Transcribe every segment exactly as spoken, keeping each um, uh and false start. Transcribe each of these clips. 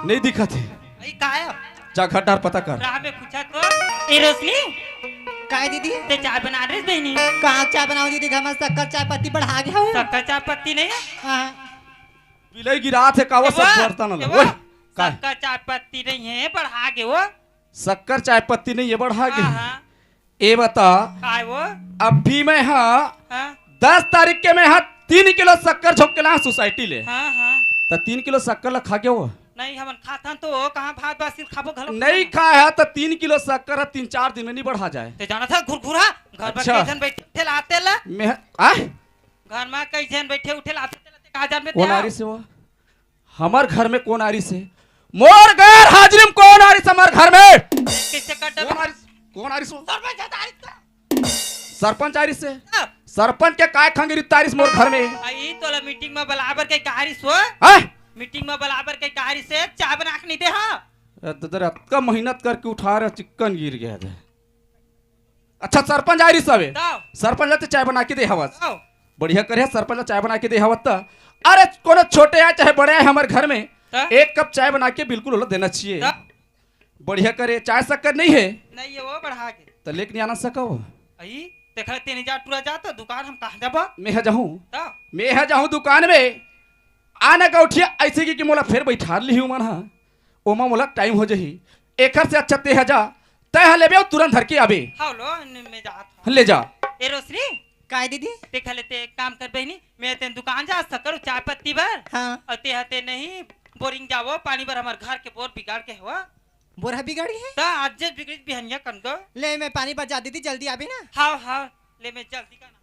नहीं दिखत हे। अई, काय? जा घर डार पता कर। राह में पूछा तो। ए रोशनी, काय दीदी? ते चाय बना रही बहिनी? कहाँ चाय बनाओ दीदी, घर में शक्कर चाय पत्ती बढ़ा गया हो। शक्कर चाय पत्ती नहीं है? हाँ। बिलाई गिरात हे का वो ए सब वो, बर्तन ए ला। वो, ओए, काय? शक्कर चाय पत्ती नहीं है, बढ़ा गए वो। शक्कर चाय पत्ती नहीं है, बढ़ा गए। हाँ, हाँ। ए बता, काय वो? अभी मैं हा हाँ। दस तारीख के मैं हा तीन किलो शक्कर झोंक के ला सोसाइटी ले। हाँ, हाँ। त तीन किलो शक्कर ला खा के वो? नहीं, हमन खाथन तो कहाँ भात बासी खाबो घलो नहीं खाबो। खाए हा त तीन किलो शक्कर हा तीन चार दिन में नहीं बढ़ा जाए। ते जाना था घुरघुरा, घर में अच्छा। कई झन बैठे उठे लाते ला। मैं, आ? घर में कई झन बैठे उठे लाते ला, ते कहाँ जान में कौन ते आ रही से वो? हमर घर में कौन आ रही से? मोर गैर हाजिरी में कौन आ रही से हमर घर में? कैसे कर कौन आ रही से? कौन आ रही से? सरपंच है तारीख का। सरपंच आ रही से? हाँ। सरपंच के काय खंगरी तारीख मोर घर में? आई तोला मीटिंग में बलाबर के कहा रही सो? हाँ? मीटिंग में बलाबर के कहा रही से चाय बना के नहीं दे हाँ? ए, तो तेरा अतका मेहनत करके उठा रहा, चिक्कन गिर गया था। अच्छा, सरपंच आ रही सबे। तब? सरपंच ला ते चाय बना के दे हवस। तब? बढ़िया करे, सरपंच ला चाय बना के दे हवस त। अरे, कोनो छोटे आए चाहे बड़े आए हमर घर में, तब? एक कप चाय बना के बिल्कुल ओला देना चाहिए। तब? बढ़िया करे, चाय शक्कर नहीं है। नहीं है, वो बढ़ा के। त लेके नहीं आना सका वो। आई, देखा तीन हजार टूरा जाता दुकान, हम कहाँ जाबा? मैं हा जाहूँ। तब? मैं हा जाहूँ दुकान में। आना गौठिया ऐसे कि, कि मोला फेर बैठार लिही उमन हा। ओमा मोला टाइम हो जही। एकर से अच्छा ते हा जा, तै हा लेबे अउ तुरंत धर के आबे। हाँ, लो, न-, मैं जात हूँ। ले जा। ए रोशनी, काय दीदी? देख ले, ते एक काम कर बहिनी, मैं तेन दुकान जा शक्कर चाय पत्ती बर। हाँ। अउ ते हा ते नहीं, बोरिंग जावो, पानी बर हमर घर के बोर बिगाड़ के हवा। बोर हा बिगाड़ी है? त आज जे बिगड़ी बिहनिया कन गो। ले, मैं पानी बर जा दीदी, जल्दी आबे ना। हाँ, हाँ, ले मैं जल्दी का ना।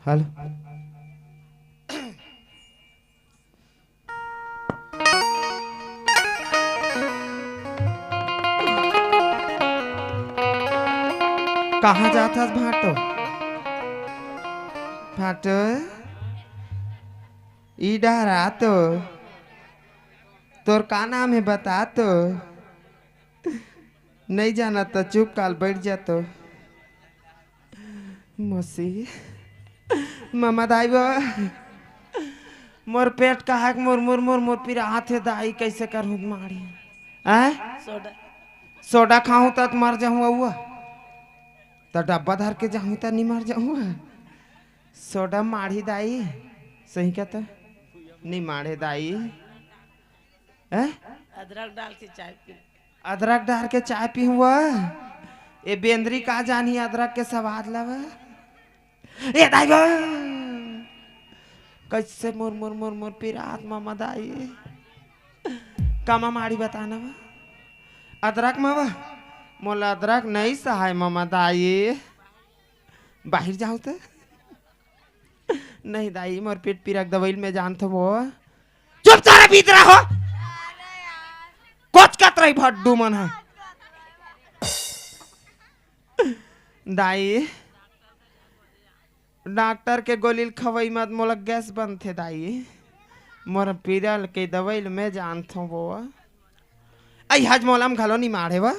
हेलो। कहाँ जात हस भाटो? भाटो, ई डहर आ तो। तोर का नाम हे बता तो? नहीं जाना त चुप काल बैठ जा तो। मौसी, ममा दाई बा, मोर पेट कहाक मोर, मोर, मोर, मोर पिरात हे दाई, कैसे करहूँ माड़ी? आय? सोडा। सोडा खाहूँ त मर जाहूँ अउआ। त डब्बा धर के जाहूँ त नहीं मर जाहूँ। सोडा माड़ी दाई, सही का त? नहीं माड़े दाई। हैं? अदरक डाल के चाय पी। अदरक डाल के चाय पीहूँ वा? ए बेंदरी का जानही अदरक के स्वाद लवा? ए दाई बा! कैसे मोर, मोर, मोर, मोर पिरात ममा दाई। कमा माड़ी बताना वा? अदरक मा वा? मोला अदरक नहीं सहाय ममा दाई। बाहिर जाहूँ त? नहीं दाई, मोर पेट पीरा के दवाई ल मैं जानथों वो। चुप सारा बीत रहा हो। कोचकत रही भड्डू मन ह। दाई, डॉक्टर के गोली ल खवई मत, मोला गैस बनथे दाई। मोर पीरा ल के दवाई ल मैं जानथों वो। आई हज मोला म घलो नहीं माढ़े वा।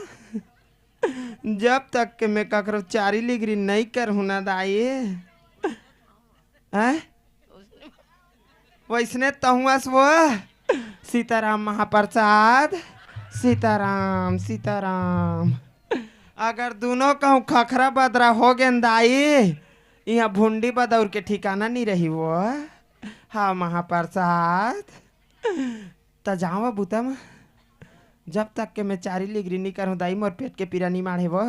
जब तक के मैं ककरो चारी लिगरी नहीं करहूँ ना दाई, हैं? वैसने तहुआस वो। सीताराम महाप्रसाद, सीताराम, सीताराम। अगर दुनों कहूँ खखरा बदरा हो गेन दाई, इहाँ भुंडी बदौर के ठिकाना नहीं रही वो। हाँ महाप्रसाद। त जावा बूता म। जब तक के मैं चारी लिगरी नी करहूँ दाई, मोर पेट के पीरा नी माढ़े वो।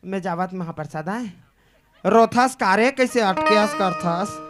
मैं जावत महाप्रसाद आय। रोथस कारे, कैसे अटकेस करथस?